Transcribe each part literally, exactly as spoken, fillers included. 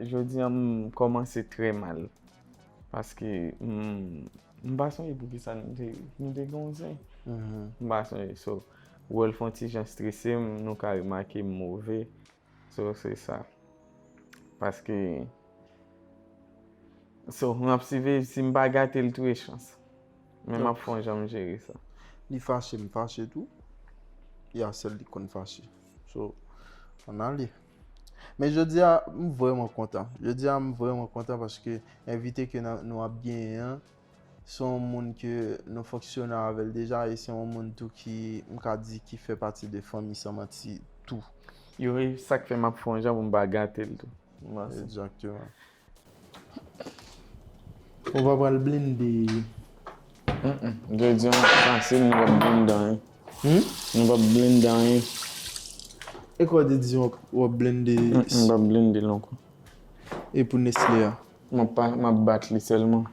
Jodi a m kòmanse trè mal. Paske m, m pa sonje poukisa nou te, nou te gen yon zen. M pa sonje. So, wè l fè yon ti jan strese m, nou ka remake m move. So, se sa. Paske, so, m ap siveye, si m pa gate l tou e chans. Men m ap fè yon jan m jere sa. Li fache, m fache tou. Ya, sèl li konn fache. So, ann ale. Men jodi a, m vrèman kontan. Jodi a, m vrèman kontan paske envite ke n a, nou ap genyen an, se yon moun ke nou fonksyone avè l deja e se yon moun tou ki, m ka di, ki fè pati de fanmi San Manti tou. Yo, e sa k fè m ap fè yon jan pou m pa gate l tou. Mèsi. Egzakteman. Ou pa pral blende. Mm-mm. Jodi a fasil, nou p ap blende anyen. Hmm? Nou p ap blende anyen. E kwa de di w ap, w ap blende? Mm-mm, m p ap blende l ankò. E pou Nestlé a? M ap pa, m ap bat li sèlman.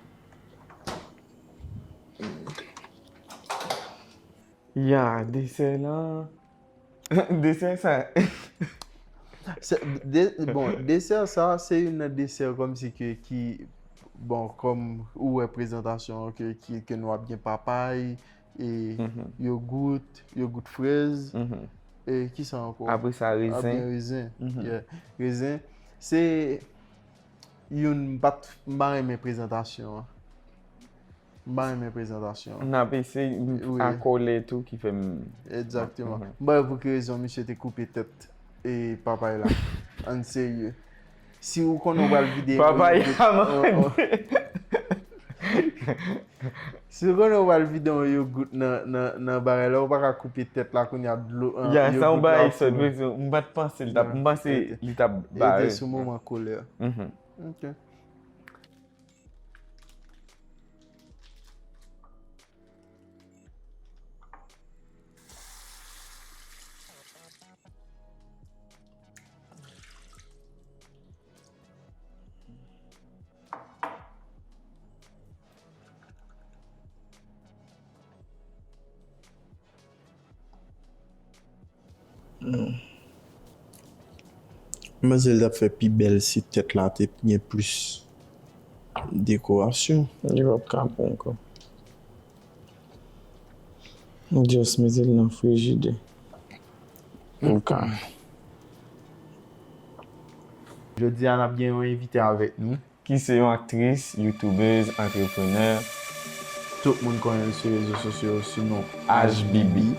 Ya, desè la. Desè sa. Se, de, bon, desè sa, se youn nan desè kòmsi ke, ki, bon, kòm ou wè prezantasyon an, ke, ki, ke nou ap gen papay, e yogout, yogout frèz, e kisa ankò? Apre sa, rezen. Ap gen rezen. Yeah. Rezen. Se youn, m pa t, m pa renmen prezantasyon an. M pa renmen prezantasyon an. N ap eseye, m, wi, akòle tou ki fè m. Egzakteman. M pa wè pou ki rezon misye te koupe tèt e papay la. Ann serye. Si ou konnen w pral vide yon papay yogourt, la, oh, oh. Si ou konnen w pral vide yon yogout nan, nan, nan bagay la, ou pa ka koupe tèt la kounye a dlo, an, ya, sa yon yogout la bagay ap sòt, koule. M pa t panse li t ap, m panse li t ap bare. Li te sou moman kolè. Mhm. Ok. Hmm. M panse l t ap fè pi bèl si tèt la te gen plis dekorasyon. Li p ap ka bon ankò. Just mete l nan frijidè. Ou ka. Jodi a, n ap gen yon envite avèk nou. Ki se yon aktris, youtubèz, antreprenè. Tout moun konnen l sou rezo sosyo yo sou non H B B,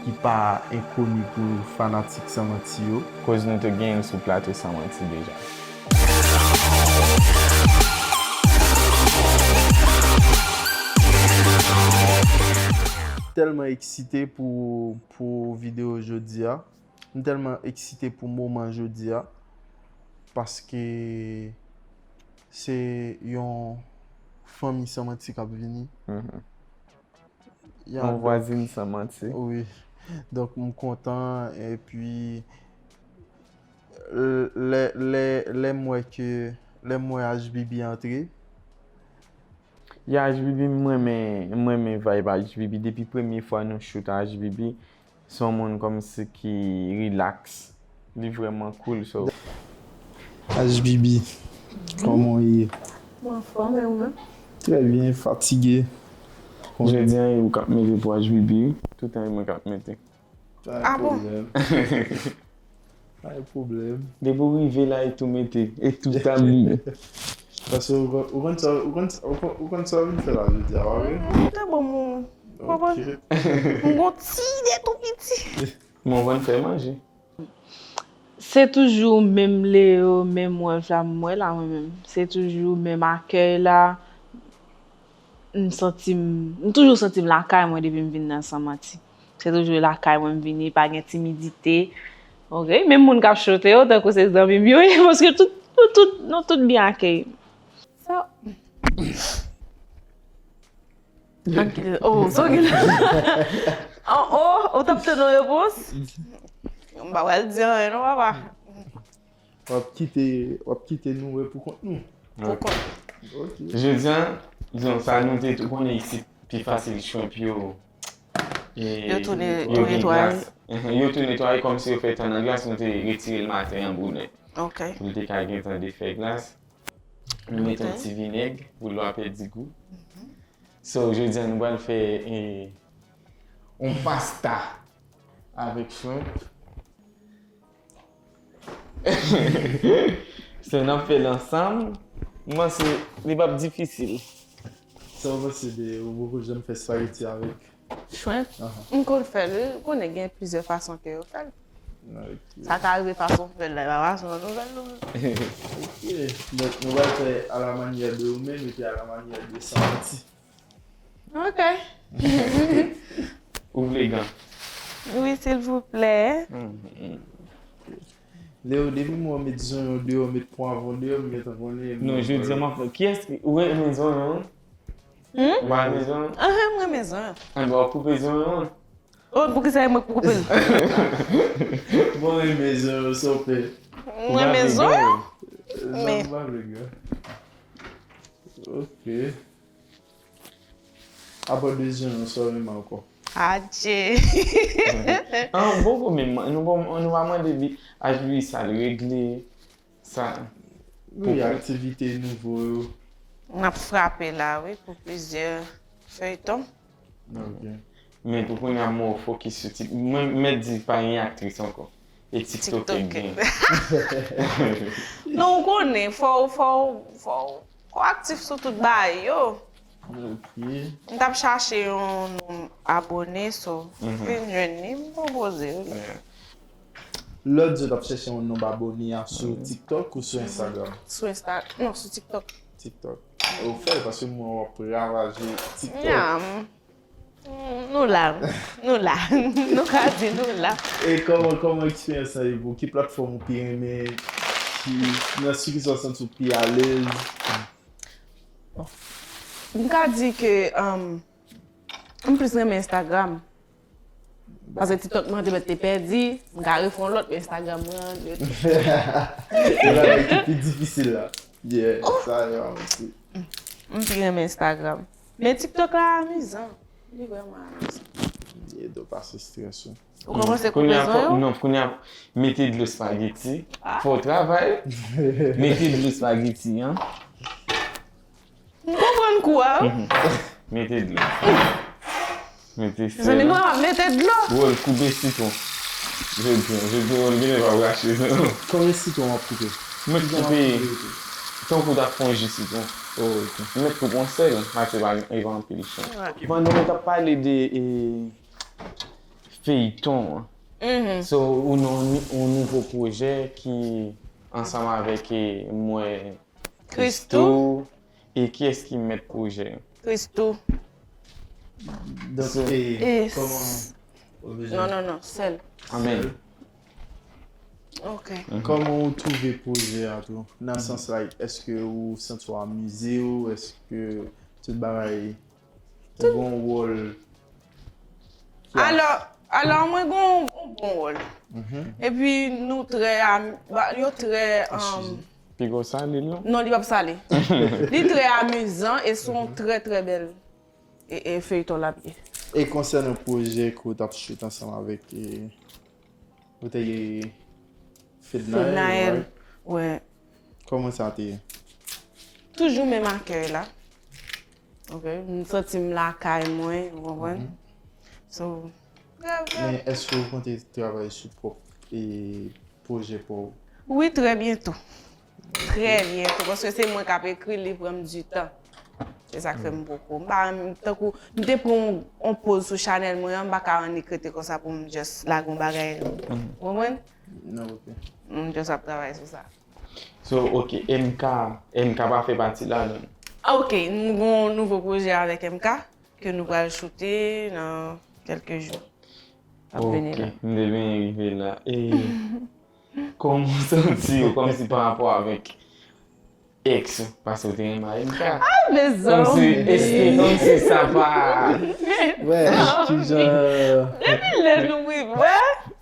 ki pa enkoni pou fanatik San Manti yo. Koz nou te genyen l sou plato San Manti deja. Tèlman eksite pou, pou videyo jodi a. M tèlman eksite pou moman jodi a, paske se yon fanmi San Manti k ap vini. Mhm. Ya, yon vwazin San Manti. Wi. Donk, m kontan, epi, lè, lè, lè m wè ke, lè m wè H B B antre, Ya, H B B, m renmen, m renmen vibe H B B. Depi premye fwa nou shoot a H B B, se yon moun kòmsi ki relax. Li vrèman cool, so. H B B, kòman w ye? Mwen anfòm, e ou menm? Trè byen, fatige. Jodi a, e ou k ap mete pou H B B, wi. Toutan e mwen k ap mete. Ah bon? Pa gen pwoblèm. Depi w rive la, e tou mete, e tou tabli. Paske ou konn, ou konn sa, ou konn, ou konn, ou konn sa w vin fè la jodi a, pa vre? Mm, te bon, m konprann. Ok. M gon ti ide tou piti. Mwen konn fè manje. Se toujou menm Leo, menm wòl sa m wè la, mwen menm. Se toujou menm akèy la. M santi m, m toujou santi m lakay mwen depi m vin nan San Manti. Se toujou lakay mwen m vini, pa gen timidite. Ok, menm moun k ap chote yo, tankou se zanmi m yo ye, paske tout, nou tout, nou tout byen akeyi. So, ok, oh, so gen, oh, oh, ou t ap tann yon repons? M pa pral di anyen non, papa. W ap kite, w ap kite nou wè pou kont nou. Pou kont. Ok. Jodi a, dizon sa, nou te tou konnen isit pi fasil shrimp yo, e, yo tou ne-, yo tou gen netwaye. Glas. Mhm, yo tou netwaye kòmsi yo fè tan nan glas, nou te retire l maten an bonè. Ok. Pou l te ka gentan defè glas. Nou mete yon ti vinèg pou dlo a pèdi gou. So, jodi a nou pral fè eh, yon pasta avèk shrimp. So, n ap fè l ansanm. M panse li p ap difisil. Sa w panse de ou poko janm fè spaghetti avèk? Shrimp? M konn fè l, wi. Ou konnen gen plizyè fason ke yo fè l. Sa ka rive fason w fè l la, e pa fason an nou fè l nou menm. Ok. Donk, nou pral fè à la manière de ou menm epi à la manière de Santi. Ok. Ou vle gan? Wi, silvouplè. Leo, depi mwen met zonyon deyò, met pwav deyò, m gentan konnen. Non, jodi a m ap. Kiyès ki. Ou renmen zonyon? Ou pa renmen zonyon? Ahn, m renmen zonyon. Ann, w ap koupe zonyon an? Oh, poukisa e mwen k pou koupe l? Mwen renmen zonyon, sa w fè. M renmen zonyon. Non, m pa vle gan. Ok. Apa de zonyon, sa w renmen ankò? Adje. An, bon, bon, men nou pa mande li, aj li sa l regle, sa. Wi, aktivite nouvo yo. N ap frape la, wi, pou plizyè feyton. Ok. Men pou kounye a, mwen fokis sou TikTok. Mwen mèt di pa gen aktris ankò. E TikTok k gen. Non, ou konnen, fò, fò, fò, fò aktif sou tout bagay yo. Ok. M t ap chache yon nonb abone, so, fin jwenn li, m pwopoze l. Lòt jou w t ap chèche yon nonb abone a sou TikTok ou sou Instagram? Sou Insta, non, sou TikTok. TikTok. Ou fè l paske mwen w ap ravaje TikTok. Nyanm. Nou la, nou la. Nou ka di nou la. E kòman, kòman eksperyans la ye pou ou? Ki platfòm ou pi renmen? Ki, nan sou ki sa w santi w pi alèz? M ka di ke um, m plis renmen Instagram. Paske TikTok mwen te mèt te pèdi, m ka refè yon lòt, men Instagram mwen. Se bagay ki pi difisil la. Yeah, sa yo avanse. M pi renmen Instagram. Men TikTok la amizan. Li vrèman amizan. Yeah, do pase strès ou. Ou kòmanse koupe zonyon? Non, kounye a, mete dlo spaghetti. Fò w travay. Mete dlo spaghetti, an. M konprann kou a, wi. Mete dlo. Mete sèl. Zanmi nou ap mete dlo. Wòl koupe sitwon. Je di, je di, wòl genlè pa rache. Konbyen sitwon w ap koupe? Mwen koupe tankou w t ap fè yon ji sitwon. Oh, ok. Mwen koupe yon sèl, paske pa, e pa anpil chan. Pandan nou t ap pale de eh, feyton an. So, ou nan yon nouvo pwojè ki ansanm avèk eh, mwen, Christoo. E kiyès ki mèt pwojè? Christoo. Donk, e kòman ou bezwen? Non, non, non, sèl. Amèn. Ok. Kòman ou twouve pwojè a tou? Nan sans, like, èske ou santi w amize w? Èske tout bagay, ou gen yon wòl? Alò, alò mwen gen yon bon wòl. Epi nou trè, yo trè. Pi gwo sale, non? Non, li p ap sale. Li trè amizan e se yon trè, trè bèl e, e feyton l ap ye. E konsènan pwojè ke w t ap shoot ansanm avèk, e, ou te ye Fednaelle, Fednaelle, right? Wè. Kòman sa te ye? Toujou menm akèy la. Ok, m santi m lakay mwen, ou konprann? So, Men èske ou konte travay sou pwòp e pwojè pa w? Wi, trè byento. Trè byento, paske se mwen k ap ekri, li pran m ditan. Se sa k fè m poko. M pa, tankou, m te pran yon, yon poz sou chanèl mwen an, m pa ka annik rete konsa pou m just lage yon bagay. Ou konprann? Non, ok. M just ap travay sou sa. So, ok, M K, M K pa fè pati ladan. Ah, ok, nou gen yon nouvo pwojè avèk M K ke nou pral choute nan kèlke jou. Ap vini la. M te byen rive la. E kòman w santi w kòmsi pa rapò avèk ex ou? Paske w te renmen M K. Ah, mezanmi. Kòmsi, èske kòmsi sa pa... Wè, kijan... Depi lè nou rive, wè,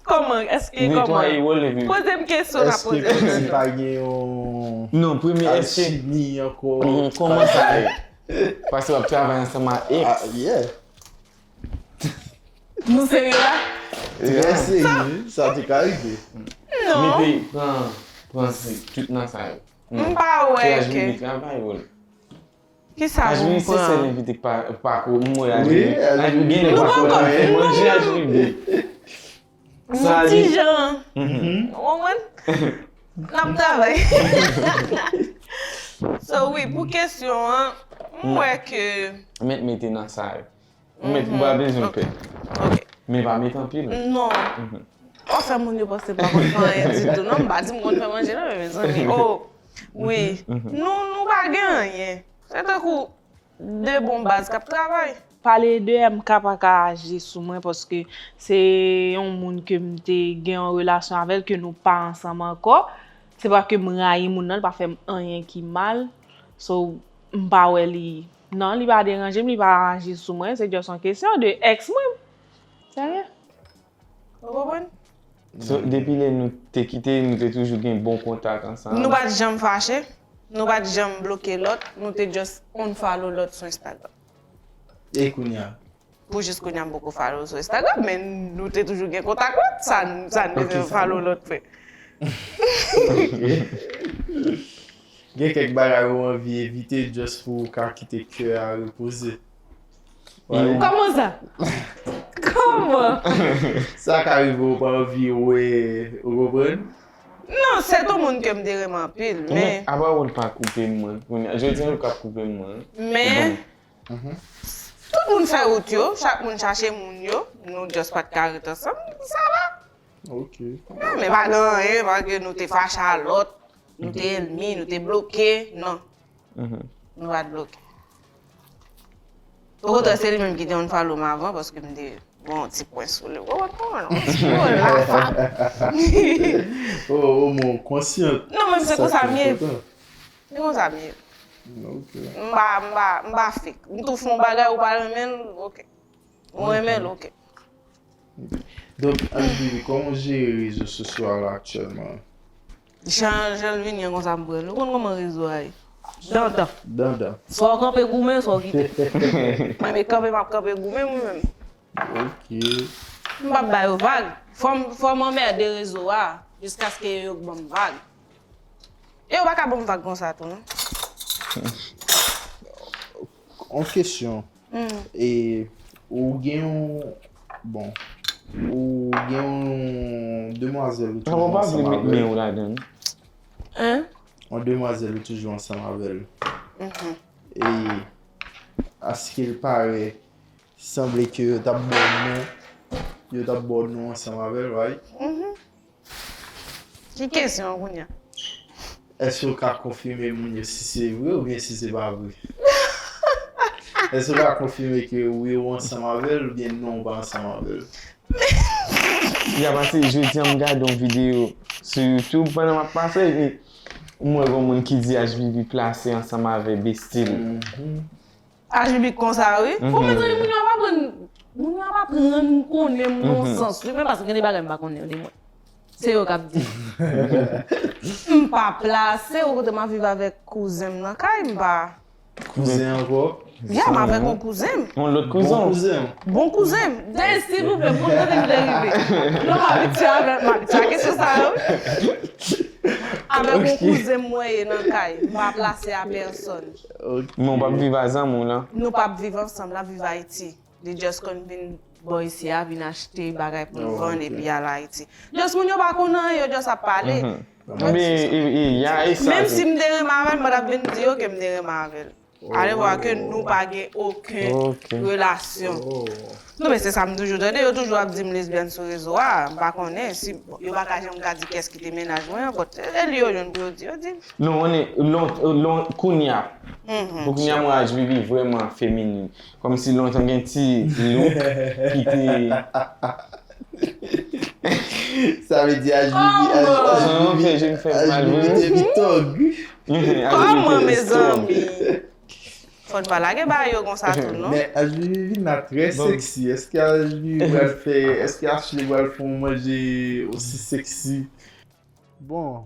kòman, èske kòman? Netwaye wòl epi... Poze m kesyon la, Èske poze m kòmsi kesyon. Pa gen yon Non, premye, èske... alchimi ankò? Mhm, kòman sa ye? Paske w ap travay ansanm ak ex. Ah, yeah. Nou serye la? Trè serye, sa te ka rive. Non. Mete, pran, panse tout nan sa yo. M pa wè Ke ke. H B B travay wòl. Kisa pou m H B B se sèl pran? Envite k pa, pa ko, m wè Wi, H B B. Gen de Nou pa poko- ko nan fè nou- manje H B B. Nou ti jan. Ou konprann? N ap travay. So wi, pou kesyon an, m wè ke. Mèt mete nan sa yo. Ou mèt ou pa bezwen pè. Ok. Men pa met anpil. Non. Ou fè moun yo panse m pa konn fè anyen ditou. Non, m pa di m konn fè manje non, men mezanmi. Oh, wi. Nou, nou pa gen anyen. Se tankou de bon baz k ap travay. Pale de M K pa ka aji sou mwen paske se yon moun ke m te gen yon relasyon avè l ke nou pa ansanm ankò. Se pa ke m rayi moun nan, li pa fè m anyen ki mal. So, m pa wè li. Non, li pa deranje m, li pa aji sou mwen. Se just yon kesyon de ex mwen. Se anyen. Ou konprann? So, depi lè nou te kite, nou te toujou gen bon kontak ansanm. Nou pa t janm fache. Nou pa t janm bloke lòt. Nou te just unfollow lòt sou Instagram. E kounye a? Pou jis kounye a m poko follow sou Instagram, men nou te toujou gen kontak lòt. Sa, sa n bezwen follow lòt fè. Gen kèk bagay ou anvi evite just pou ou ka kite kè a repoze. Kòman sa? Kòman? Sa ka rive ou pa anvi wè, ou konprann? Non, se yon moun ke m te renmen anpil, men. Apa ou pa koupe m mwen? Kounye a, jodi an ou k ap koupe m mwen. Men, tout moun fè wout yo, chak moun chache moun yo, nou just pa t ka ret ansanm, sa va. Ok. Non, men pa gen anyen, pa ke nou te fache a lòt, nou te ènmi, nou te bloke, non. Nou pa t bloke. Okontrè, se li menm ki te unfollow m avan, paske m te bon ti pwen sou li. Ou konprann? Yon ti pwen la, fap. Oh, oh, mon conscient. Non, men se konsa m ye. Sa ki enpòtan. Se konsa m ye. Ok. M pa, m pa, m pa fake. M tou fè yon bagay ou pa renmen l, ok. Ou renmen l, ok. Donk, H B B, kòman w jere rezo sosyo a la aktyèlman? Jan, jan l vini an konsa m pran l. Ou konn kòman rezo a ye? Dandan. Dandan. Swa w kanpe goumen, swa w kite. Mwen, men kanpe, m ap kanpe goumen mwen menm. Ok. M p ap ba yo vag. Fò m, fò m anmède rezo a, jiskaske yo ban m vag. E yo pa ka ban m vag konsa tou, non. Yon kesyon. E ou gen yon, bon, ou gen yon demwazèl ou toujou ansanm avè l? Men ou ladan. Hein? Yon demwazèl ou toujou ansanm avè l. E aske l parèt, sanble ke yo t ap ba w non, yo t ap ba w non ansanm avè l, right? Ki kesyon an kounye a? Èske w ka konfime moun yo si se vre oubyen si se pa vre? Èske w ka konfime ke wi ou ansanm avè l oubyen non ou pa ansanm avè l? Ya pase jodi an m gade yon videyo sou YouTube pandan m ap pase epi m wè gon moun ki di H B B plase ansanm avè besti l. H B B konsa wi. Fò mezanmi moun yo ap aprann, moun yo ap aprann konnen m nan yon sans wi, men paske gen de bagay m pa konnen yo de mwen. Se yo k ap di. M pa plase, ou kote m ap viv avèk kouzen m nan kay, m pa. Kouzen ankò? Ya, m avèk yon kouzen m. Yon lòt kouzen. Bon kouzen. Bon kouzen m. Dèyè, silvouplè, pou kote m te rive. Non, m abitye avèk, m abitye a kesyon sa yo. Avèk yon kouzen m mwen ye nan kay. M pa plase a pèsòn. Men w p ap viv a zanmi w lan? Nou p ap viv ansanm, l ap viv Ayiti. Li just konn vin bò isi a, vin achte bagay pou l vann epi al Ayiti. Just moun yo pa konn anyen, yo just ap pale. Men e, e, ya, e sa Menm tou. Si m te renmen avè l, m pa t ap vin di yo ke m te renmen avè l. Alevwa ke nou pa gen okenn relasyon. Non, men se sa m toujou tande, yo toujou ap di m lesbyèn sou rezo a, m pa konnen si, bon, yo pa ka janm ka di kès ki te mennaj mwen an, but e li yo jwenn pou yo di, yo di. Non, on est, lon, lon, kounye a. Pou kounye a, mwen H B B vrèman feminin. Kòmsi lontan gen ti look ki te Sa vle di H B B, Kòman? Fè je m fè mal, H B B te vin tòg. Kòman, mezanmi? Fò n pa lage bagay yo konsa tou, non? Men H B B vin la trè sexy. Èske H B B pral fè, èske Ashley pral fè yon manje osi sexy? Bon.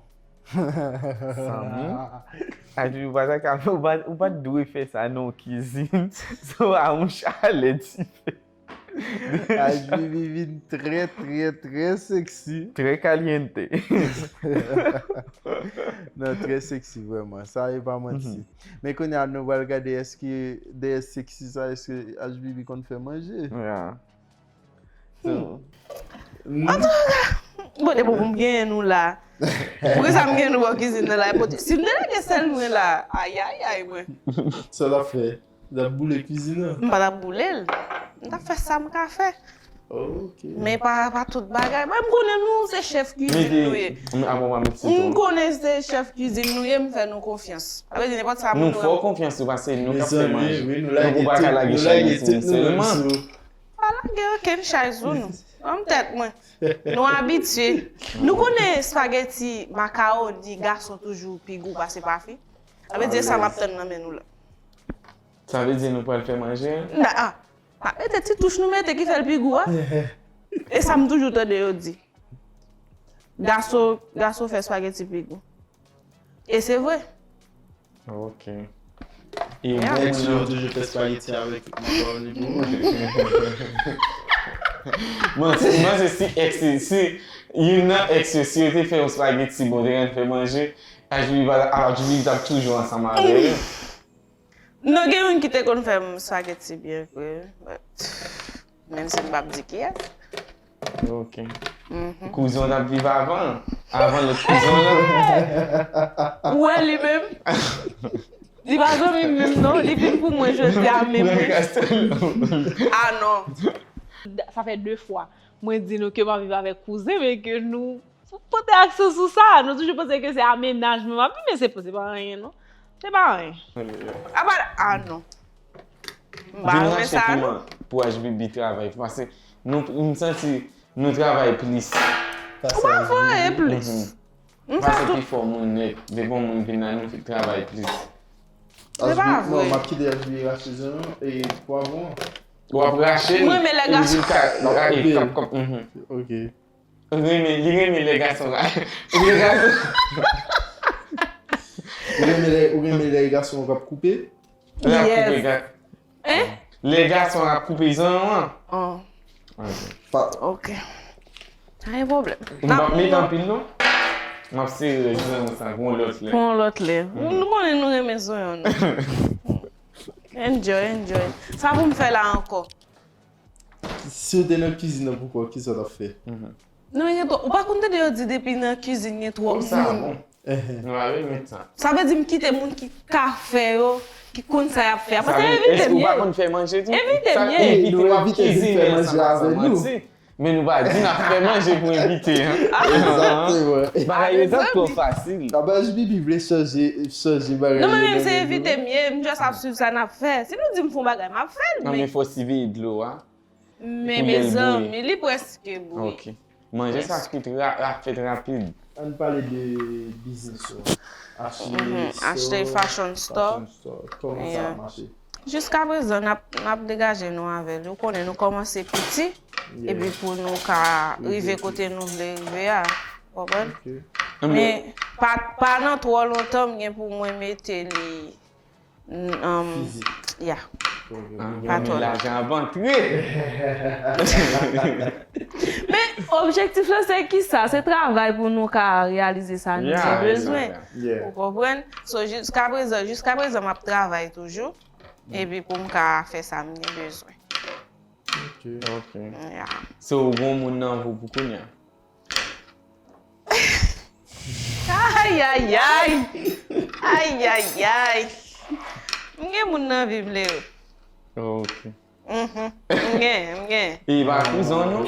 Zanmi, H B B ou pa ta ka, ou pa, ou pa t dwe fè sa nan yon kizin. So a yon chalè dife. H B B vin trè, trè, trè sexy. Trè caliente. Non, trè sexy, vrèman. Sa e pa manti. Men kounye a, nou pral gade èske dèyè sexy sa, èske H B B konn fè manje? Yeah. So, Antouka, bon, depi pou m genyen nou la. Poukisa m genyen nou bò kizin nan la? Pote, si m te lage sèl mwen la, ayayay mwen. Sa l ap fè? L ap boule kwizin nan? M pa t ap boule l. M t ap fè sa m ka fè. Ok. Men pa, pa tout bagay. Mwen, m konnen nou se chèf kwizin nou ye. Apre w pa met M sitwon. Konnen se chèf kwizin nou ye, m fè nou konfyans. Sa vle di nenpòt sa pou Nou nou fè w konfyans tou paske nou k ap fè Mezanmi, manje. wi, nou Nou lage pou pa tout, ka lage nou chay lage nan tout timoun nou menm sèlman. sou. Pa lage okenn chay sou nou. Nan tèt mwen. Nou abitye. Nou konnen espageti, makawoni, gason toujou pi gou pase pa fi. Sa vle di sa m ap tann nan men nou la. Sa vle di nou pral fè manje? N a, a, pa mete ti touch nou mete ki fè l pi gou a. E sa m toujou tande yo di. Gason, gason fè espageti pi gou. E se vre. Ok. E Yeah. bon Ex moun yo nan. Toujou fè espageti avèk makaroni pou mwen. Mwen, si, mwen se si ex, si youn nan ex yo, si yo te fè yon spaghetti bon, te konn fè manje, H B B pa, H B B t ap toujou ansanm avè yo. Non, gen youn ki te konn fè m spageti byen vre. But, menm si m p ap di kiyès. Ok. Kouzen w t ap viv avan, avan lòt kouzen w lan. Ou wè li menm? Li pa zanmi m menm non, li vin pou mwen jodi a menm wi. Ah non. Sa fè de fwa mwen di nou ke m ap viv avèk kouzen, men ke nou pote aksan sou sa. Nou toujou panse ke se a mennaj mwen m ap viv, men se, se pa anyen non. Se pa anyen. Apa, ah non. M pa Vin renmen rache sa non. Piman pou H B B travay, paske nou, m santi nou travay plis. Ou pa fè anyen plis. M fè Paske tout. Pi fò moun nèt, depi yon moun vin la, nou travay plis. Se pa vre. M ap kite H B B rache zen an e pwavwon. W ap rache l. Mwen renmen lè gason. Li vin ka, L ap ka, koupe. Kap, kap, mhm. Ok. Renmen, li renmen lè gason ra-, lè gason. Ou renmen lè, ou renmen lè gason k ap koupe? Lè ap Yes. koupe ga-, Hein? Lè gason ap koupe zan an. Oh, Ok. Pa, ok. Pa gen pwoblèm. M p ap met anpil non. M ap sere rès zan an sa pou yon lòt lè. Pou yon lòt lè. Nou konnen nou renmen zonyon nou. Enjoy, enjoy. Sa pou m fè la ankò? Si w te nan kizin nan pou kò, kisa w t ap fè? Non, gen twò. Ou pa konn tande yo di depi nan kizin gen twòp Sa moun. Bon. Nou pa renmen sa. Sa vle di m kite moun ki ka fè yo, ki konn sa y ap fè. Apa Sa se vle, invite èske m ou pa ye? Konn fè manje tou? Invite m Sa ye. Invite Nou w ap envite vin kizine fè ansanm manje avè ansanm nou. Manti. Men nou pa di n ap fè manje pou envite, hein? Egzakteman. Bagay yo t ap twò fasil. Aba H B B vle chanje, chanje bagay. Non, men Yo menm se nan envite m ye, m just ap swiv sa n ap fè. Si nou di m fè yon bagay, m ap fè l. Non, Men, men fò siveye dlo a. men Koulye l mezanmi, li prèske bouyi. Ok. Manje sa ap fèt ra-, ap fèt rapid. Ann pale de biznis ou. Ashley Mhm, Ashley Store, Fashion Store. Fashion Store. Kòman sa Yeah. ap mache? Jiska prezan, n ap, n ap degaje nou avè l. Ou konnen, nou kòmanse piti, Yeah. epi pou nou ka Rive rive pi- kote nou vle rive a. Konprann? Ok. Men pa, pa nan twò lontan, m gen pou mwen mete li n- um, Fizik. Ya. Ok. Pa twò Yon lajan ap antre. Men objektif la se ki sa? Se travay pou nou ka reyalize sa nou Yeah, gen yeah, bezwen. Yeah. Yeah. Ou konprann? So, jiska prezan, jiska prezan, m ap travay toujou. Epi pou m ka fè sa m gen bezwen. Ok. Ok. Yeah. So, ou gon moun nan vi w pou kounye a? Ay, ay, ay! Ay, ay, ay! M gen moun nan vi m, Leo. Ok. Mhm. M gen, m gen. E pa kouzon nou?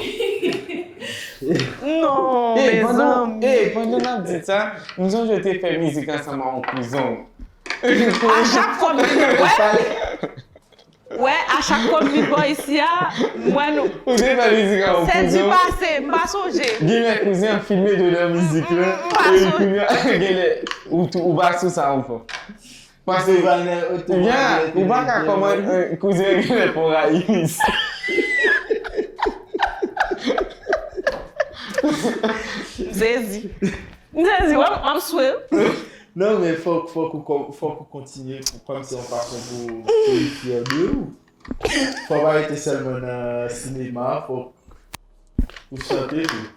Non, Eh, pandan, mezanmi. Eh, pandan n ap di sa, m sonje te fè mizik ansanm ak yon kouzon. A chak fwa m vin, wè, wè, a chak fwa m vin bò isi a, m wè nou. Ou te fè mizik ak yon Sèdi kouzon? Pase, m pa sonje. Gen lè kouzen an filme de nan mizik la. M pa E sonje. kounye a, gen lè, ou tou, ou pa sou sa ankò. Paske, Ou va nan, ou tou ya, va nan ou pa ka kòman, eh, kouzen an gen lè pou rayi mizik. M sezi. M sezi, wè, m ap swe. Non, men fòk, fòk ou, kò- fòk ou kontinye pou, kòm se yon fason pou, pou li fyè de ou. Fò pa rete sèlman nan sinema, fò ou chante tou.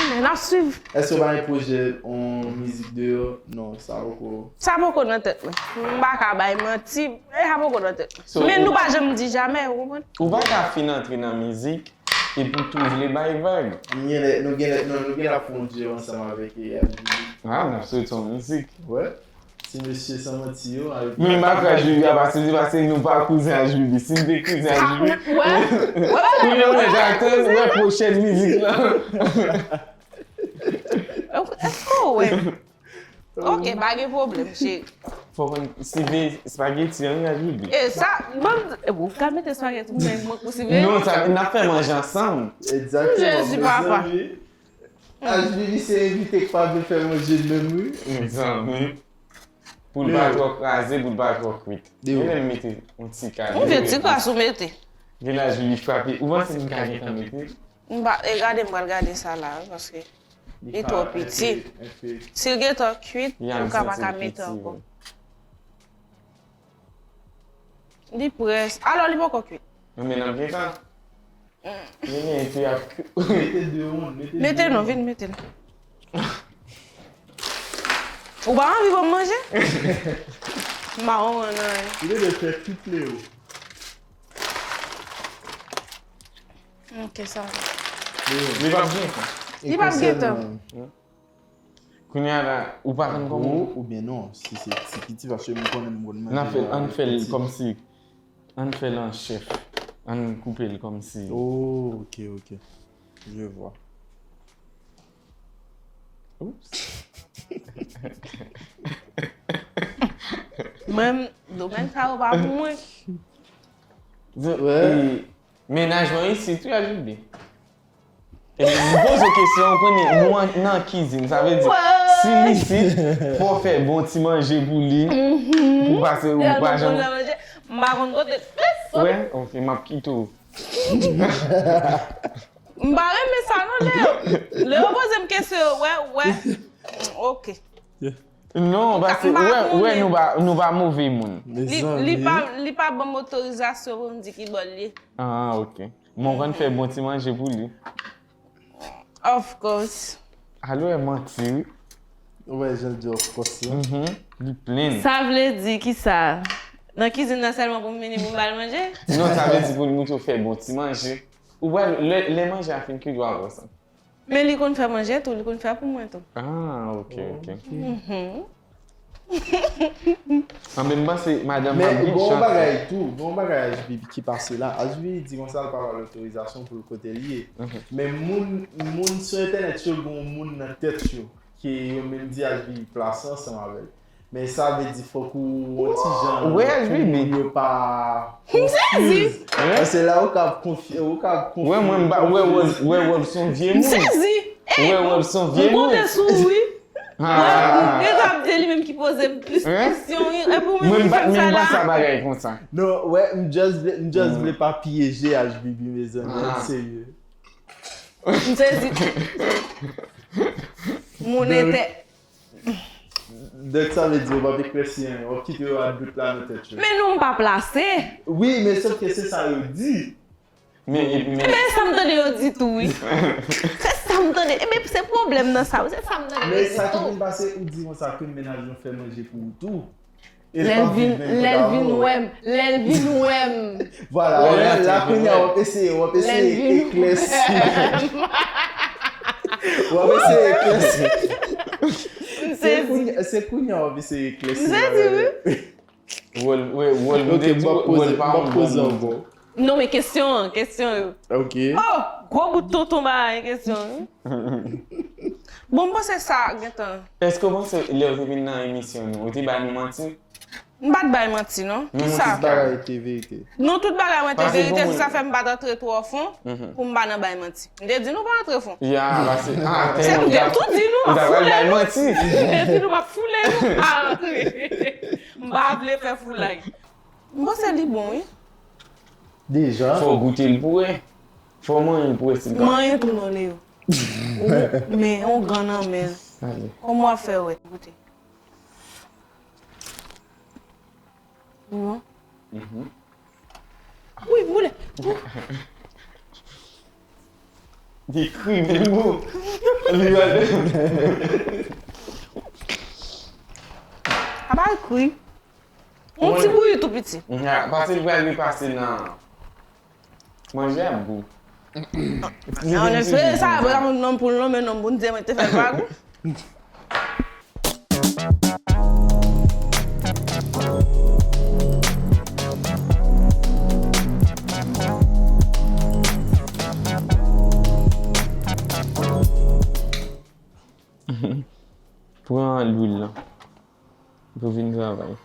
Men n ap swiv. Èske w pa gen pwojè yon mizik deyò? Non, sa poko. Sa poko nan tèt mwen. M pa ka bay manti, e sa poko nan tèt mwen. So, Men ou- nou pa janm di jamè, ou konprann? Ou pa ka fin antre nan mizik epi tou vle bay vag. Nou gen lè, nou gen lè, non, nou gen lè fè yon duo ansanm avèk H B B. Ah, n ap sot yon mizik. Wè. Ti mesye san manti yo. Men m pa kwè H B B ap aksepte paske nou pa kouzen H B B. Si n te kouzen H B B, Wè, wè, kounye a mwen ja tann wè pwochèn mizik lan. Èske w wè? Ok, pa gen pwoblèm, cheri. Fò konn sive espageti an wi H B B. E sa, bon, e ou ka mete espageti pou mwen, mwen pou sive. Non, sa n ap fè manje ansanm. Egzakteman. Jezi, papa. Mezanmi, H B B se envite k pa vle fè manje menm wi. Mezanmi. Pou l pa twò kraze, pou l pa twò kwit. Yo. Mwen menm mete yon ti kal. Yon vye ti kras ou mete. Gen lè H B B frape. Ou panse m ka gentan mete? M pa, e gade m pral gade sa la, wi, paske li twò piti. Si l gentan kwit, Ya, ou m ka pa santi ka l mete piti, ankò. wi. Li près. Alò, li poko kwit. Men n ap gentan. Li gen tou y ap. Mete de yon, mete de Mete yon. Non, vin mete l. Ou pa anvi ban m manje? M pa konprann anyen. Ou te dwe fè tout Leo. Ok, sa va. Li p ap gentan. Li p ap gentan. Konsènan Kounye a la, ou pa konn kòman. Gwo oubyen non, si se ti piti, paske m konnen m konn manje. N ap fè l, ann fè l piti. Kòmsi, ann fè l an chèf. Ann koupe l kòmsi. Oh, ok, ok. Je vois. Oops. Mwen, domèn sa yo pa pou mwen. Menaj mwen isit wi H B B. Epi m poze w kesyon, ou konnen nou an- nan kizin, sa vle di si m isit, fò w fè bon ti manje pou li, pou pase ou pa janm. M pa konn kote. Wè, ok, m ap kite w. M pa renmen sa non, Leo. Leo poze m kesyon, wè, wè. Ok. Non, paske M pa wè, wè konnen. Nou pa, nou pa move moun. Li, li pa, li pa ban m otorizasyon pou m di ki bò l ye. Ah, ok. Mwen konn fè bon ti manje pou li. Of course. Alò, e manti, wi. Ou wè jan l di of course lan. Mhm. Li plenn. Sa vle di ki sa? Nan kizin nan sèlman pou m vini pou m ba l manje? Non, sa vle di pou l moutre w fè bon ti manje. Ou wè, lè, lè manje a fin kwit, w a wè sa. Men li konn fè manje tou, li konn fè pou mwen tou. Ah, ok, ok. Mhm. Anben, m panse madanm Men Mabrit bon chante. Bagay tou, bon bagay H B B ki pase la. H B B di konsa l pa ba l otorizasyon pou l kote l ye. Men moun, moun sou entènèt yo gen yon moun nan tèt yo ke yo menm di H B B plase ansanm avè l. Men sa vle di fòk ou yon ti jan Wè, H B B. Pou moun yo pa M sezi. Paske la ou ka ap konfye, ou ka ap konfye. Wè, mwen, m pa, wè, wè, wè, wè, son vye M moun. sezi. Wè, wè, son vye M moun. Konte sou ou, wi. Ah. Mwen, se li menm ki poze m plis Hein? Kesyon, wi. E pou mwen, Mwen ki m pa, fè m mwen sa m pa la. Sa bagay konsa. Non, wè, m just vle, m just vle pa pyeje H B B, mezanmi, Ah. Serye. M sezi. Moun entè. Donk sa vle di yo p ap eklèsi anyen, w ap kite yo a dout la nan tèt yo. Men nou m pa plase. Wi, men sòf ke se sa yo di. Men, epi, men, Men sa m tande yo di tou, wi. Se sa m tande. E men se pwoblèm nan sa, wi. Se sa m tande yo Men di sa ki tou. Vin pase, ou di konsa ke mennaj lan fè manje pou ou tou. E Lè l l p ap vin, viv menm lè l jan vin avè w. Wè m, lè l vin wè m. Vwala, Wè, wè, lè l la vin kounye a wè. W ap eseye, w ap Lè l eseye vin eklèsi. W ap eseye eklèsi. M Se sezi. kounye- Se kounye a w ap eseye eklèsi. M sezi, wi. Wòl, wè, wòl, Ok, m ap poze, m ap poze ankò. Non, men kesyon an, kesyon yo. Ok. Oh, gwo bout tonton bagay kesyon yo. Bon, m panse sa gentan. Èske w panse lè w te vin nan emisyon nou, ou te ba nou manti? M pa t bay manti, non. Ki Non, sa? Tout bagay te verite. Non, tout bagay mwen te Paske verite, bon, se sa fè m pa t antre twò fon Mhm. pou m pa nan bay manti. M te di nou pa antre fon. Ya, paske, ah, Se tèlman m te tou di nou, m ap ou ta pral foule bay nou. manti. M te di nou, m ap foule nou, pa antre. M pa vle fè foulay. M panse li bon, wi. Deja. Fò w goute l pou wè. Fò w manyen l pou wè si l ka. Manyen tou non, Leo. Ou, men, on gran nan men. Ale. Kòman w ap fè wè? Goute. Bon. Mhm. Wi, m boule. Li kri menm ou. Li gade. Apa l kri? Yon ti bouyi tou piti. Nya, pase l pral repase nan. Manje ap gou. An espere sa ap yon nonm pou l nonmen nonm pou n di mwen te fè l pa gou. Pran lwil lan. Pou vin travay.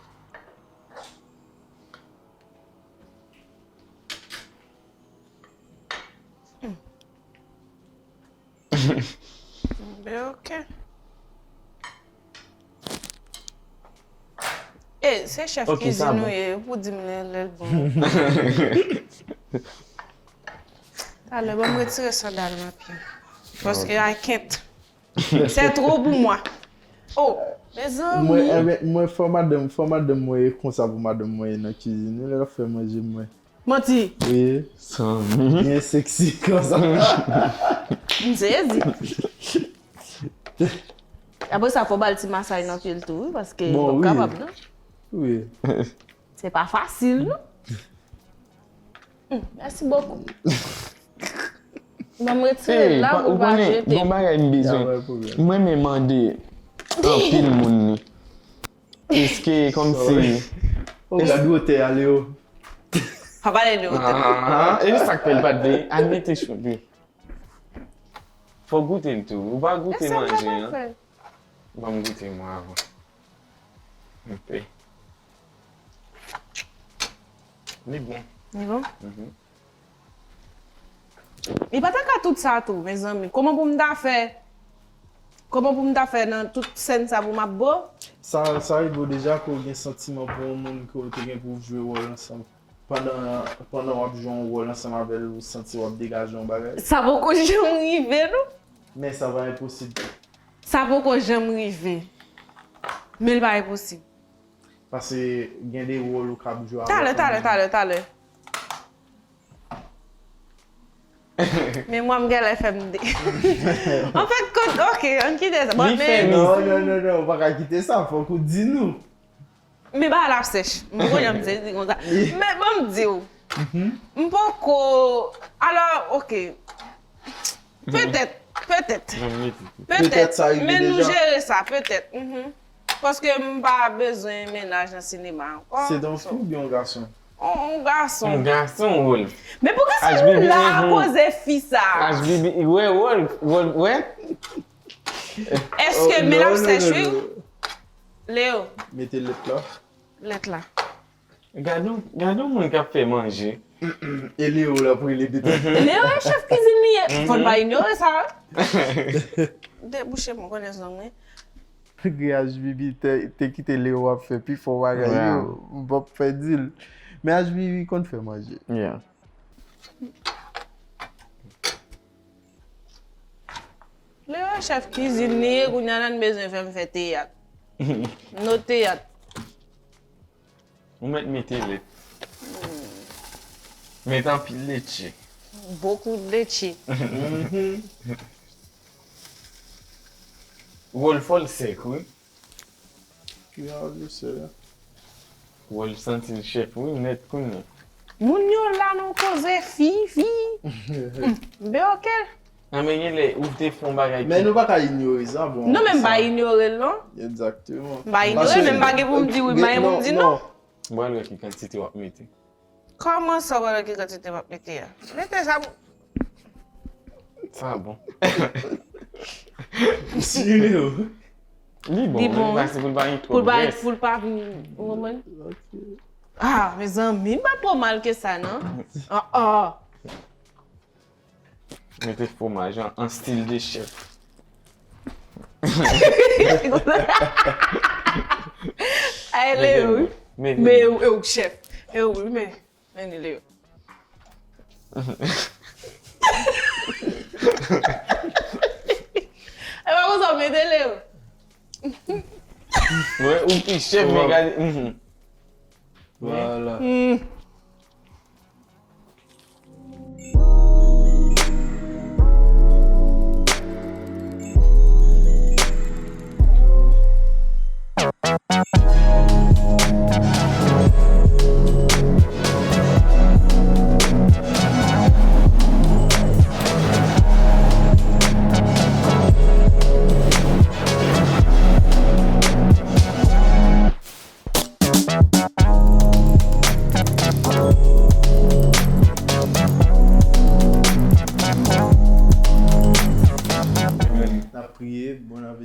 Ben, ok. E, se chèf kizin ou ye, ou pou di m lè lè l bon. Talè, ban m retire sandal nan pye m. Paske I can't. C'est trop pour moi. Oh, mezanmi. Mwen, eh, mwen, mwen, fò madanm, fò madanm mwen e konsa pou madanm mwen ye nan kizin. Lè l ap fè manje mwen. Manti. Wi. Sanmi. Byen seksi konsa. M sezi. Apre sa, fò ba l ti masaj nan pye l tou, wi, paske li p ap kapab, non. Wi. Se pa fasil, non. Hmm, merci beaucoup. Ban m retire l la pou l pa jete. Bon bagay m bezwen. Mwen menm mande anpil moun ni. Eske kòmsi. O gad wotè a Leo. Pa pale de wotè. Ah, e sa k fè l pa t vle al mete chou li. Fò goute l tou. Ou pa goute manje an. Ban m goute mwen avan. Ok. Li bon. Li bon? Mhm. Li pa ta ka tout sa tou, mezanmi. Kòman pou m ta fè? Kòman pou m ta fè nan tout sèn sa pou m ap bo? Sa, sa rive w deja ke w gen santiman pou yon moun ke w te gen pou w jwe wòl ansanm? Pandan, pandan w ap jwe yon wòl ansanm avè l, ou santi w ap degaje yon bagay? Sa poko janm rive, non. Men sa pa enposib. Sa poko janm rive. Men l pa enposib. Paske gen de wòl ou kab jwe avèk yon moun. Talè, talè, talè, talè. Memwa m genlè fè m de. Anfèt, kot, ok, ann kite sa. Bon, men. Non, non, non, non, ou pa ka kite sa, fòk ou di nou. Men bagay la ap sèch. M poko janm sezi konsa. Men bon, m di w. M poko. Alò, ok. Petèt, petèt. Petèt, men nou jere sa, petèt. Paske m pa bezwen mennaj nan sinema ankò. Se yon fi oubyen yon gason? On, on gason. On gason, Wolf. Men poukisa nou la koze fi sa? H B B, wè, Wolf, Wolf, wè. Èske men l ap sèch wi? Leo. Mete lèt la. Lèt la. Gade yon, gade yon moun k ap fè manje. E Leo l ap rele depi. Leo e chèf kizin li ye. Fò n pa inyore sa. Debouche m konnen zong wi. Malgre H B B te, te kite Leo ap fè pi fò bagay yo, m p ap fè di l. Men H B B konn fè manje. Yeah. Leo chèf kizin li ye, kounye a la n bezwen fè m fè teyat. No teyat. Ou mèt mete lèt. Mete anpil leche. Beaucoup de leche. Wòl fò l sèk, wi. Ki jan w di se? Wòl santi l chèf, wi, nèt kounye a. Moun yo la nan koze fi, fi. M, be ok. Nan men gen lè ou te fè yon bagay ki. Men nou pa ka inyore sa, bon. Non, men m pa inyore l, non. Egzakteman. M pa inyore, men m pa gen pou m di wi, m pa gen pou m di non. M pral wè ki kantite w ap mete. Kòman sa w pral wè ki kantite m ap mete a? Mete sa pou. Sa bon. Li bon, li bon, wi. Pase pou l pa gen twòp grès. Pou l pa, pou l pa vin, ou konprann? Ah, mezanmi, m pa twò mal ke sa, non. Ah, ah. Mete fwomaj an, an stil de chèf. Ay, Leo, wi. Men, men, men, e w chèf. E w, men, men, Leo. E pa konsa w mete, Leo. Wè, ou pi chèf, men gade. Vwala.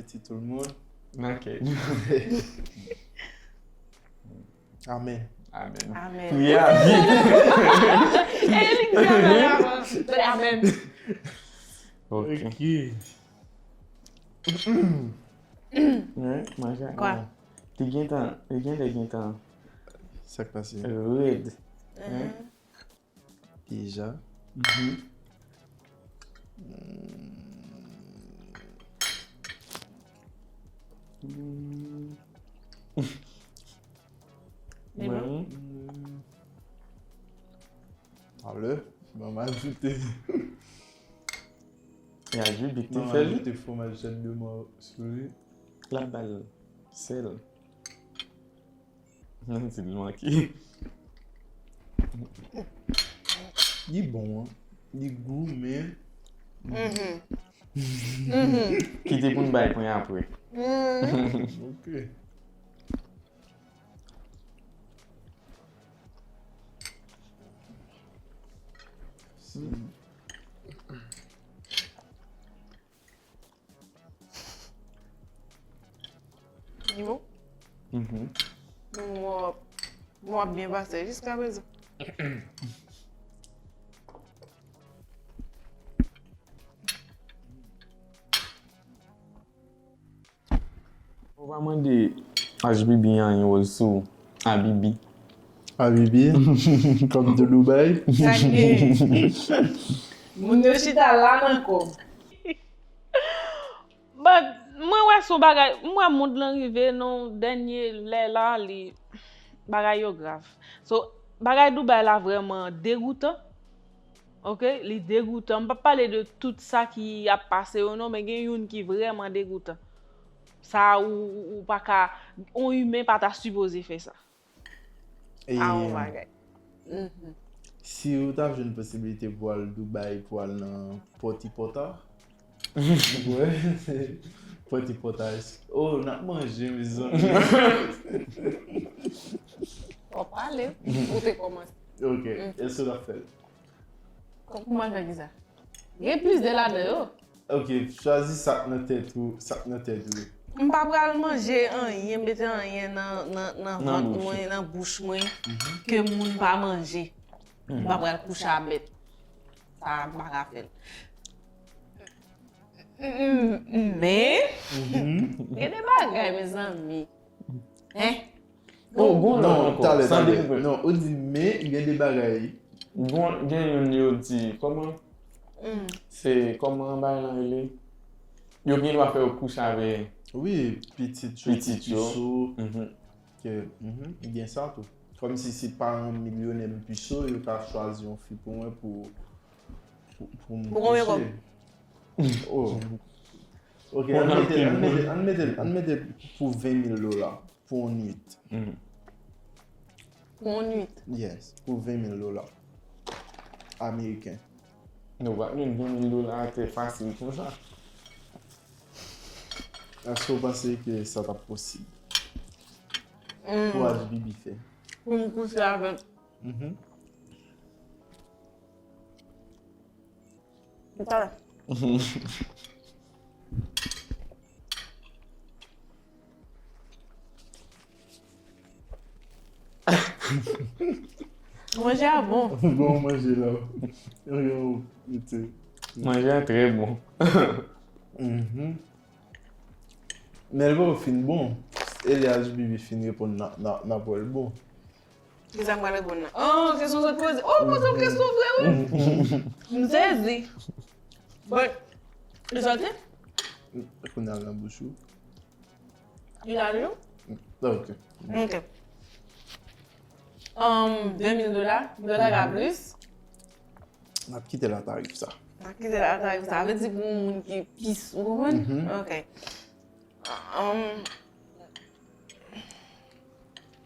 Ti tout le monde. Ok. Amen. Amen. Amen. Priyè a byen. E li ki travay avan. Amen. Ok. Ok. Wi, manje. Kwa? Li gentan, li gentan, gentan. Sa k pase? Red. Mhm. Deja. Mhm. Li bon? Mwen, Talè, ban m ajoute. y a du bit Ban m fè li. Ajoute fromaj tèt de mò sou li. La bal sèl. Mwen di l manke. Li bon, hein. Li gou, men Mhm. Mhm. Kite pou n bay pwen apre. Mhm. Ok. Li bon? Mhm. Bon, bon, bon, ap byen pase jiska prezan. Ou pa mande H B B anyen, Rose, sou Habibi. Habibi, kòm de Dubai. Sa gen. Moun yo chita la nan kòb. But mwen wè son bagay, mwen wè mond lan rive nan dènye lè la, li bagay yo grav. So, bagay Dubai la vrèman degoutan. Ok, li degoutan. M p ap pale de tout sa ki ap pase yo non, men gen youn ki vrèman degoutan. Sa ou, ou, ou pa ka, on imen pa ta sipoze fè sa. E A on bagay. Mhm. Si ou ta jwenn posibilite pou al Dubai, pou al nan Pòti Pòta, wè, se Pòti Pòta. Oh, n ap manje, mezanmi. W ap pale, ou te kòmanse. Ok, èske w ap fè l? Kòman fè ki sa? Gen plizyè ladan yo. Ok, chwazi sa k nan tèt ou, sa k nan tèt ou. M pa pral manje anyen, mete anyen nan, nan, nan Nan vant bouch. Mwen, nan bouch mwen, ke moun pa manje. M pa pral kouche a bèt. Sa m pa ka fè l. M- m- Men, gen de bagay, mezanmi. Hein? Oh, gon lòt Non, ankò, talè, san talè. dekoupe. Non, ou di men, gen de bagay. Gon, gen youn yo di, kòman? Mm. Se kòman bay lan rele? Yo gen dwa fè yo kouche avè Wi, pitit yo, Pitit yo. Piso, Mhm. ke, mhm, gen sa tou. Kòm si se paran milyonè m Piso, yo ka chwazi yon fi pou mwen pou, pou, pou m Pou konbyen kouche. Oh. Ok, Pou ann mete, anpil ann mete, moun. Ann mete, ann mete pou ven mil dola pou yon nwit. Mhm. Pou yon nwit. Yes, pou ven mil dola ameriken. Nou pa jwenn ven mil dola atè fasil konsa. Èske w panse ke sa t ap posib? Mm. Pou H B B fè. Pou m kouche avè l. Mhm. Talè. Manje a bon. Bon manje la. Yo, yo, mete. Manje a trè bon. Mhm. Men l poko fin bon. E lè H B B fin reponn, n a, n a, n ap wè l bon. Kisa m pral reponn nan? Oh, kesyon sot poze. Oh, poze yon kesyon vre, wi. M sezi. But, li soti? Kounye a l nan bouch ou. Li la toujou? Ok. Ok. Um, de mil dola, dola ka plis. N ap kite la tarif sa. Sa ki te la tarif sa. Sa vle di pou yon moun ki pis, ou konprann? Mhm. Ok. Um,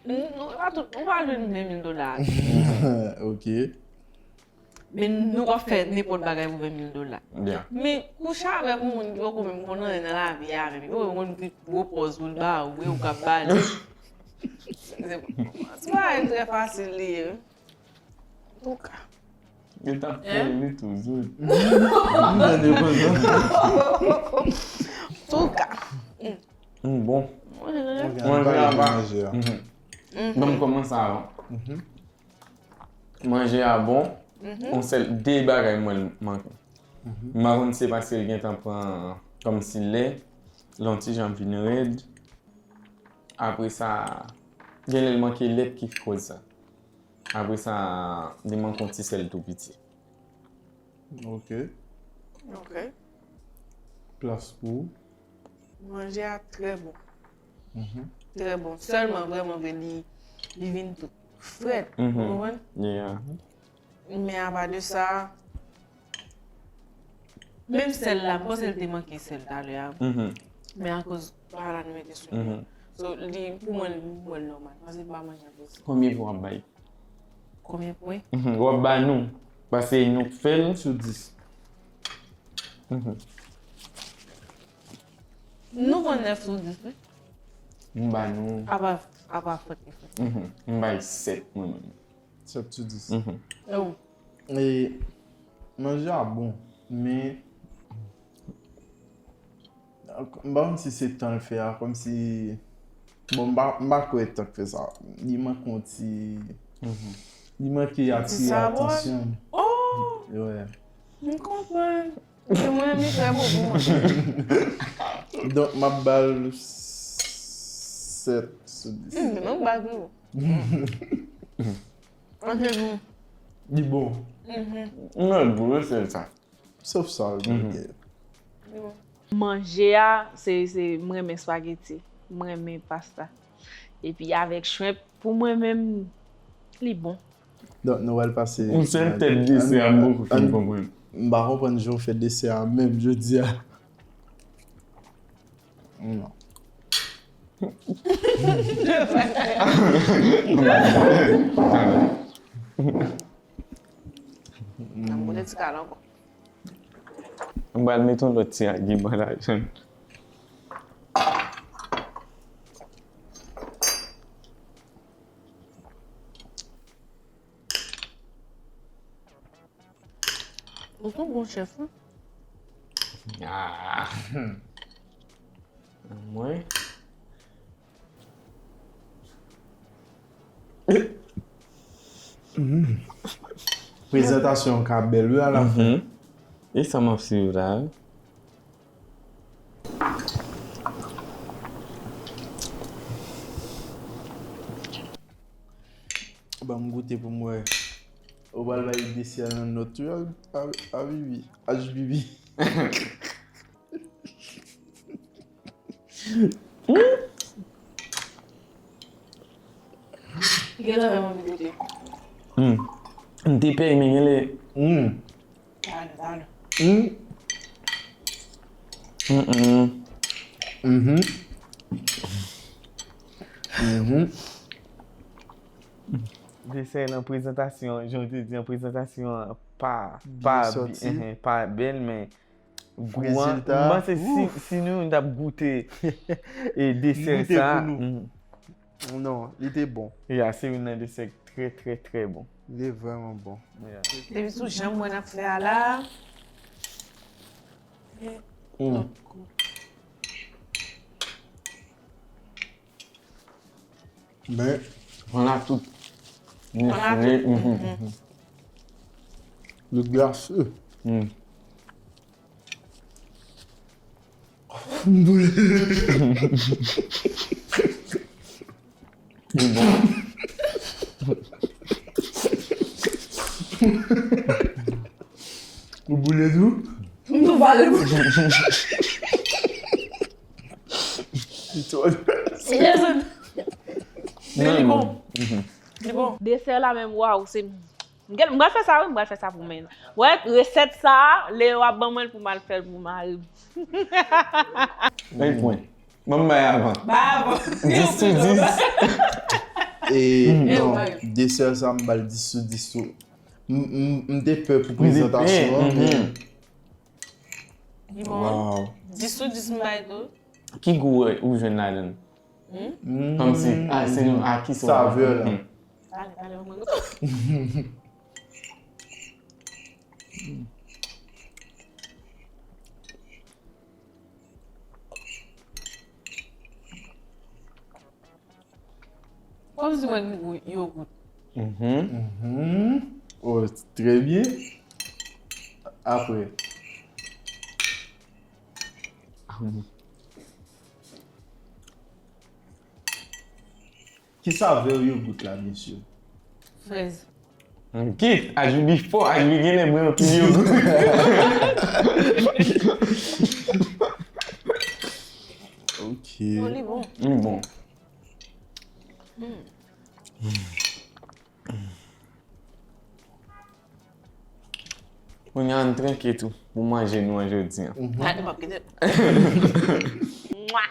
nou, nou pa tout, nou pa jwenn ven mil dola. Ok. Men nou pa fè nenpòt bagay pou ven mil dola. Byen. Men kouche avèk yon moun ki poko menm konn anyen nan lavi a, menm ki poko konn ki gwo pòz pou l ba ou, e ou k ap ba li. Se se pa yon trè fasil li ye. Antouka. Li t ap fè li toujou. M tande konsa. Antouka. Mm, bon. Manje a pa. Manje a. Mhm. Ban m kòmanse avan. Mhm. Manje a bon. Mhm. On sèl de bagay mwen l manke. Mhm. M pa konn si se paske l gentan pran kòmsi lè, l on ti jan vin rèd. Apre sa, gen lè l manke lèt ki koz sa. Apre sa, li manke on ti sèl tou piti. Ok. Ok. Plas pou ou? Manje a trè bon. Mhm. Trè bon. Sèlman, vrèman vre, li, li vin tout frèt. Mhm. Ou konprann? Yeah. Men apa de sa, menm sèl la, m panse l te manke sèl talè a. Mhm. Men akoz pa la nou mete sou li. Mhm. So, li, pou mwen, pou mwen l nòmal. Paske m pa manje anpil sèl. Konbyen pwen w ap bay? Konbyen pwen? Mhm, w ap ba nou. Paske nou k fè l. Sou dis. Mhm. Nou pran nèf sou dis, wi. M ba nou. Apa, apa fòt li fòt. Mhm, m bay sèt, mwen menm. Sèt sou dis. Mhm. E w? E manje a bon, men m pa konn si se tan l fè a, kòmsi, bon, m pa, m pa kwè tan k fè sa. Li manke yon ti, mhm, li manke atire atansyon m. Oh! Wè. M konprann. Se mwen, mi fè bobo. Donk, m ap ba l sèt sou dis. Hmm, non, m ba l pi wo. Antre nou. Li bon. Mhm. Mwen gou, se sa. Sof sa, mhm, ok. Li bon. Manje a, se, se, m renmen spaghetti, m renmen pasta. Epi avèk shrimp, pou mwen menm, li bon. Donk, nou pral pase. Yon sèl tèt desè a, m poko fin konprann. M pa konprann jan w fè desè a menm jodi a. Non. Nan boule ti kal ankò. M pral met yon lòt ti agiman ladan l. Ou se yon bon chèf, wi. Ah. Mwen. Mm. Prezantasyon an ka bèl, wi, alafen. Mhm. E sa m ap swiv la, wi. Ban m goute pou m wè. Ou pral bay desè a yon nòt tou, a, a, a Bibi. H B B. Genlè m anvi goute. Hmm. M te pè, men genlè. Hmm. Talè, talè. Hmm. Mm, mm. Mhm. Mhm. Desè nan prezantasyon, jan w te di an, prezantasyon an pa, pa byen, pa bèl, men gou an, m panse si, si nou youn t ap goute, e, desè sa, mhm. Non, li te bon. Ya, se youn nan desè k trè, trè, trè bon. Li te vrèman bon. Ya. Depi sou jan mwen ap fè a la. Mm. Men, on a tout. On a tout. Mhm. Le glace. Mm. Li bon. Ou boule tou? M tou vale. Li twò. Men li bon. Li bon. Desè la menm, waw, se M gen, m pral fè sa, wi, m pral fè sa pou mwen. Wè, resèt sa a, Leo ap ban mwen l pou m al fè l pou mari m. Mil pwen. Ban m bay avan. Bay avan. Dis sou dis. E, non, desè sa, m ba l dis sou dis tou. M, m, m te pè pou prezantasyon an, men. Li bon. Dis sou dis m bay tou. Ki gou ou jwenn ladan l? Hmm? Kòmsi, a, se nou, a, ki sa w... Savè la. Hmm. Talè, talè, mwen. Kòmsi mwen gou yogout. Mhm. Mhm. Oh, trè byen. Apre. Ki savè yogout la, mesye? Frèz. Ok, Ajoubi fò, Ajoubi genlè bwè anpil yogout. Ok. Oh, li bon. Mm, bon. Kounye a, ann trinke tou pou manje nou an jodi a. Ah, nou p ap kite. Mwa.